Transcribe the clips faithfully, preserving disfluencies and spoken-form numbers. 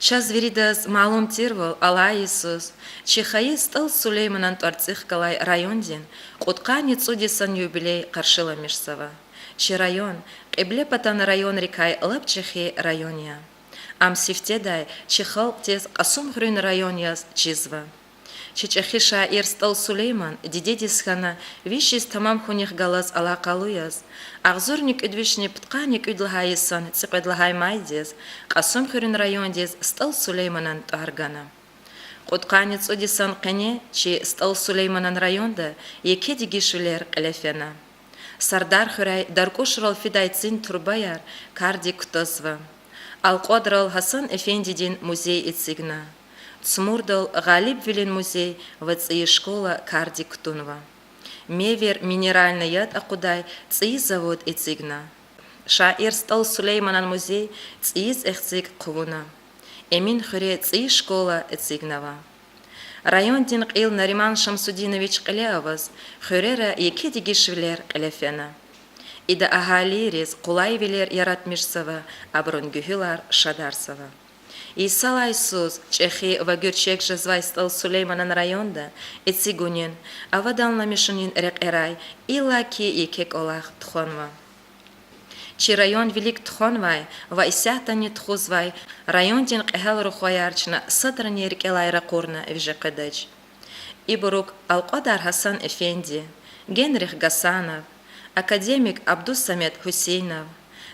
Чаз виридаз малум тирвал, алай йисуз чи хайи СтӀал Сулейманан тӀварцӀихъ галай райондин кьудкъанни цӀуд йисан юбилей къаршиламишзава. Чи район Кьиблепатан районрикай лап чӀехи район я. Ам сифтедай чи халкьдиз Кьасумхуьруьн район яз чизва. Чи чӀехи шаир СтӀал Сулейман дидедиз хьана виш йис тамам хьунихъ галаз алакъалу яз, агъзурни кӀуьд вишни пудкъанни кӀуьд лагьай йисан цӀикьвед лагьай майдиз Кьасумхуьруьн райондиз СтӀал Сулейманан тӀвар гана. Кьудкъанни цӀуд йисан къене чи СтӀал Сулейманан районда еке дегишвилер кьиле фена. Сардархуьряй Даркушрал фидай цин турбаяр кардик кутазва. Алкьвадрал Гьасан-эфендидин музей эцигна. Цмурдал Гъалибвилин музей ва цӀийи школа кардик кутунва. Мевер минеральный яд акъудай цӀийи завод эцигна. Шаир СтӀал Сулейманан музей цӀийиз эхциг хъувуна. Эмин хуьре цӀийи школа эцигнава. Райондин кьил Нариман Шамсудинович кьиле аваз, хуьрера еке дегишвилер кьиле фена. Ида агьалийриз къулайвилер яратмишзава, абурун гуьгьуьлар шадарзава. Йисалай йисуз чӀехи ва гуьрчег жезвай СтӀал Сулейманан районда эцигунин, аваданламишунин рекьерай иллаки еке кӀвалах тухванва. Чи район вилик тухванвай ва исятдани тухузвай райондин кьегьал рухваяр чна садрани рикӀелай ракъурна виже къведач. Ибурук Алкьвадар Гьасан-эфенди, Генрих Гасанов, академик Абдусамед Гьуьсейнов,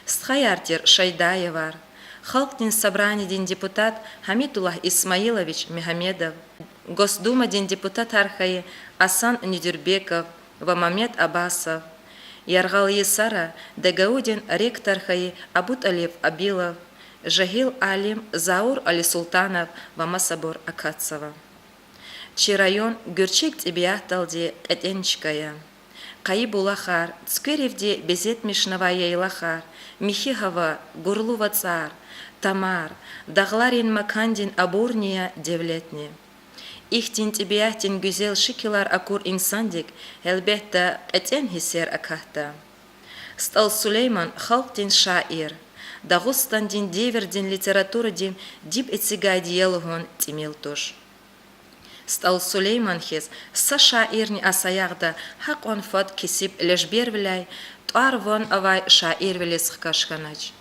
стхаяр тир Шайдаевар, Халкьдин Собранидин депутат Гьамидуллагь Исмаилович Мегьамедов, Госдумадин депутатар хьайи Асан Нидирбеков ва Мамед Абасов, яргъал йисара ДГУ-дин ректор хьайи АбутӀалиб Абилов, жегьил алим Заур Алисултанов ва масабур акатзава. Чи район гуьрчег тӀебиатдалди кьетӀен чка я. Къайи булахар, цуькверивди безетмишнавай яйлахар, михьи гьава, гурлу вацӀар, тамар, дагъларин макандин абурни я девлетни. Ихьтин тӀебиатдин гуьзел шикилар акур инсандик, гьелбетда, кьетӀен гьиссер акатда. СтӀал Сулейман халкьдин шаир, Дагъустандин девирдин литературадин диб эцигайди я лугьун тӀимил туш. СтӀал Сулейман хьиз са шаирни а саягъда гьакьван фад кесиб лежбервиляй тӀвар-ван авай шаирвилиз хкаж хьанач.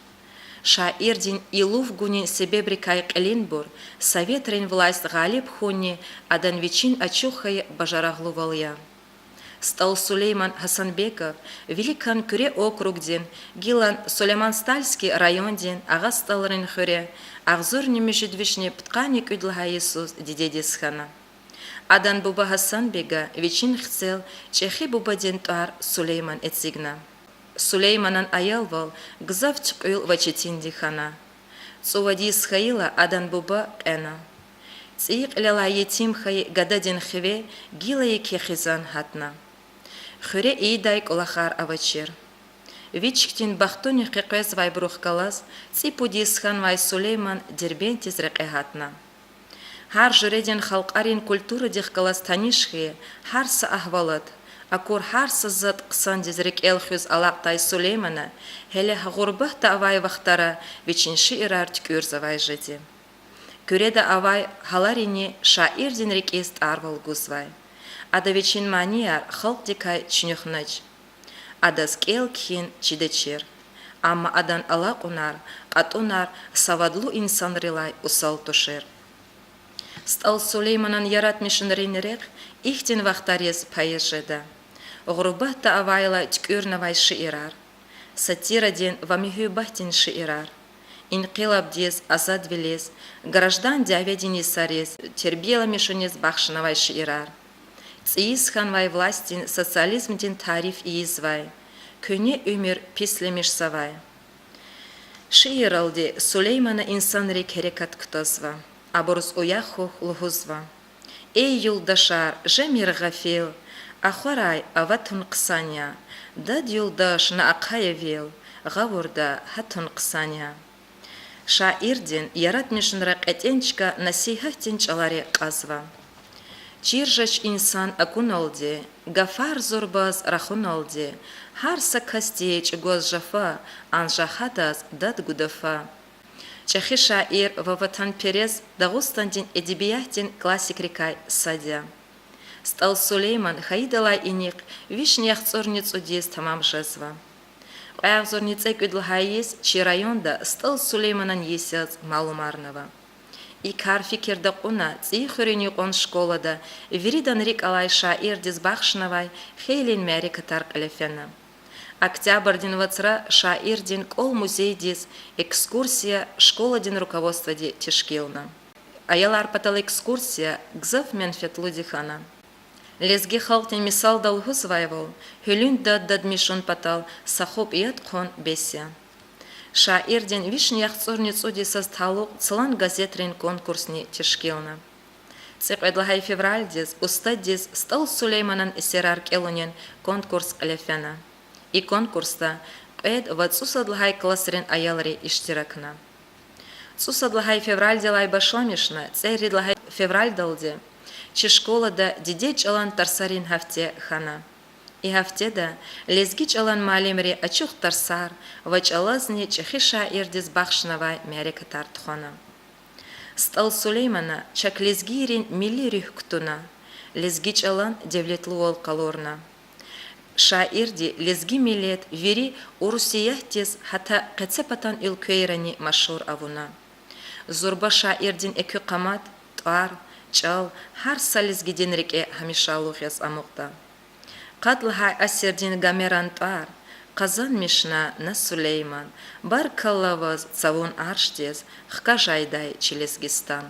Шаирдин илув гунин себебрикай кьилинбур советрин власть гъалиб хьунни адан вичин ачух хьайи бажарагълувал я. СтӀал Сулейман Гьасанбеков виликан Куьре округдин, гилан Сулейман-Стальский райондин Агъа СтӀалрин хуьре агъзурни муьжуьд вишни пудкъанни кӀуьд лагьай йисуз дидедиз хьана. Адан буба Гьасанбега вичин хцел чӀехи бубадин тӀвар Сулейман эцигна. Сулейманан аялвал гзаф туькьуьл ва четинди хьана. ЦӀувад йис хьайила адан буба кьена. ЦӀийи кьилелай етим хьайи гададин хиве гила еке хизан гьатна. Хуьре ийидай кӀвалахар авачир. Вичкдин бахтунихъ къекъвезвайбурухъ галаз цӀипуд йис хьанвай Сулейман Дербентдиз рекье гьатна. Гьар жуьредин халкьарин культурадихъ галаз таниш хьайи гьар са агьвалат, акур гьар са затӀ хъсандиз рикӀел хуьз алакьдай Сулеймана гьеле гъурбатда авай вахтара вичин шиирар туькӀуьрзавай жеди. Куьреда авай гьаларини шаирдин рикӀиз тӀарвал гузвай. Ада вичин манияр халкьдикай чуьнуьхнач. Адаз кӀел-кхьин чидачир. Амма адан алакьунар, кьатӀунар савадлу инсанрилай усал тушир. СтӀал Сулейманан яратмишунрин рехъ ихьтин вахтариз пайиз жеда: гъурбатда авайла туькӀуьрнавай шиирар, сатирадин ва муьгьуьббатдин шиирар, инкъилабдиз, азадвилиз, граждан дяведин йисариз, тербияламишуниз бахшнавай шиирар, цӀийиз хьанвай властдин, социализмдин тариф ийизвай, куьне уьмуьр пислемишзавай. Шииралди Сулеймана инсанрик гьерекат кутазва, абуруз уях хьухь лугьузва: Эй, юлдашар, жемир гъафил, ахварай аватун хъсан я, дад, юлдаш, на ахъая вил, гъавурда гьатун хъсан я. Шаирдин яратмишунра кьетӀен чка насигьатдин чӀалари кьазва: Чир жеч инсан акуналди, гафар зурбаз рахуналди, гьар са касди чӀугваз жафа, анжах гьадаз дад гудафа. ЧӀехи шаир ва ватанперес Дагъустандин эдебиятдин классикрикай сад я. СтӀал Сулейман хайидалай инихъ вишни яхцӀурни цӀуд йис тамам жезва. Кьве агъзурни цӀекӀуьд лагьай йис чи районда СтӀал Сулейманан йис яз малумарнава. И кар фикирда кьуна ЦӀийи хуьруьн юкьван школада виридан рикӀ алай шаирдиз бахшнавай хейлин мярекатар кьиле фена. Октябрдин вацра шаирдин кӀвал-музейдиз экскурсия школадин руководстводи тешкилна. Аялар патал экскурсия гзаф менфятлуди хьана. Лезги халкьдин мисалда лугьузвайвал, гьуьлуьн дад дадмишун патал са хупӀ яд хъун бес я. Шаирдин вишни яхцӀурни цӀуд йисаз талукь Цлан газетрин конкурсни тешкилна. ЦӀикьвед лагьай февралдиз устаддиз СтӀал Сулейманан эсерар кӀелунин конкурс кьиле фена. И конкурсда кьвед ва цӀусад лагьай классрин аялри иштиракна. ЦӀусад лагьай февралдилай башламишна цӀерид лагьай февралдалди чи школада дидед чӀалан тарсарин гьафте хьана. И гьафтеда лезги чӀалан муаллимри ачух тарсар ва чӀалазни чӀехи шаирдиз бахшнавай мярекатар тухвана. СтӀал Сулеймана чак лезгийрин милли руьгь кутуна, лезги чӀалан девлетлувал къалурна. Шаирди лезги миллет вири Урусиятдиз, гьатта къецепатан уьлквейрани машгьур авуна. Зурба шаирдин экуь къамат, тӀвар, чӀал гьар са лезгидин рикӀе гьамишалугъ яз амукьда. Къад лагьай асирдин Гомеран тӀвар: Къазанмишна на, Сулейман, баркалла ваз цавун аршдиз, хкажайдай чи Лезгистан.